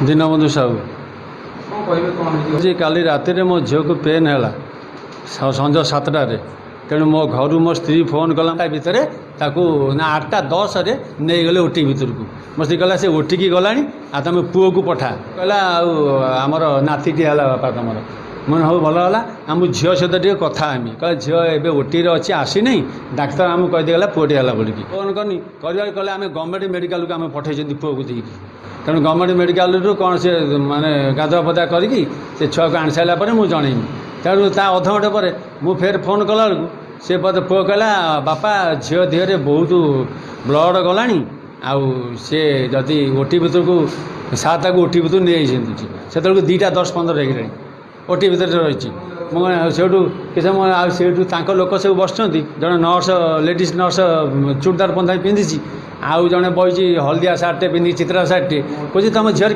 ଦୀନବନ୍ଧୁ ସାହୁ। କ'ଣ କହିବେ, କ'ଣ ହେଇଛି? ଆଜି କାଲି ରାତିରେ ମୋ ଝିଅକୁ ପେନ୍ ହେଲା ସଞ୍ଜ 7ଟାରେ। ତେଣୁ ମୋ ଘରୁ ମୋ ସ୍ତ୍ରୀ ଫୋନ୍ କଲା। ତା ଭିତରେ ତାକୁ ନା 8ଟା 10ରେ ନେଇଗଲେ ଓଟି ଭିତରକୁ। ମୋ ସ୍ତ୍ରୀ କହିଲା, ସେ ଓଟିକି ଗଲାଣି, ଆଉ ତମେ ପୁଅକୁ ପଠା। କହିଲା, ଆଉ ଆମର ନାତିଟି ହେଲା ବାପା ତମର। ମୁଁ ହଉ, ଭଲ ହେଲା। ଆମ ଝିଅ ସହିତ ଟିକେ କଥା ହେମି। କହିଲା, ଝିଅ ଏବେ ଓଟିରେ ଅଛି, ଆସିନାହିଁ। ଡାକ୍ତର ଆମକୁ କହିଦେଇଗଲା ପୁଅଟି ହେଲା ବୋଲିକି। ଫୋନ୍ କରିନି କରିବାକୁ କହିଲେ, ଆମେ ଗଭର୍ଣ୍ଣମେଣ୍ଟ ମେଡ଼ିକାଲକୁ ଆମେ ପଠେଇଛନ୍ତି ପୁଅକୁ ଦେଇକି। ତେଣୁ ଗଭର୍ଣ୍ଣମେଣ୍ଟ ମେଡ଼ିକାଲରୁ କ'ଣ ସେ ମାନେ ଗାଧୁଆ ପାଧୁଆ କରିକି ସେ ଛୁଆକୁ ଆଣି ସାରିଲା ପରେ ମୁଁ ଜଣେଇବି। ତେଣୁ ତା ଅଧଘଣ୍ଟେ ପରେ ମୁଁ ଫେର ଫୋନ୍ କଲାବେଳକୁ ସେ ମୋତେ ପୁଅ କହିଲା, ବାପା, ଝିଅ ଦେହରେ ବହୁତ ବ୍ଲଡ଼ ଗଲାଣି, ଆଉ ସେ ଯଦି ଓଟି ଭିତରକୁ ସାର୍ ତାକୁ ଓଟି ଭିତରକୁ ନେଇଯାଇଛନ୍ତି। ସେତେବେଳକୁ 2ଟା 10-15 ହେଇଗଲାଣି, ଓଟି ଭିତରେ ରହିଛି। ମୁଁ ସେଇଠୁ କିଛି ସମୟ, ଆଉ ସେଇଠୁ ତାଙ୍କ ଲୋକ ସବୁ ବସିଛନ୍ତି। ଜଣେ ନର୍ସ, ଲେଡ଼ିଜ୍ ନର୍ସ, ଚୁଡ଼ିଦାର ପନ୍ଧା ପିନ୍ଧିଛି, ଆଉ ଜଣେ ବଇଛି ହଳଦିଆ ସାର୍ଟଟେ ପିନ୍ଧି, ଚିତ୍ରା ସାର୍ଟଟେ। କହୁଛି, ତମ ଝିଅରେ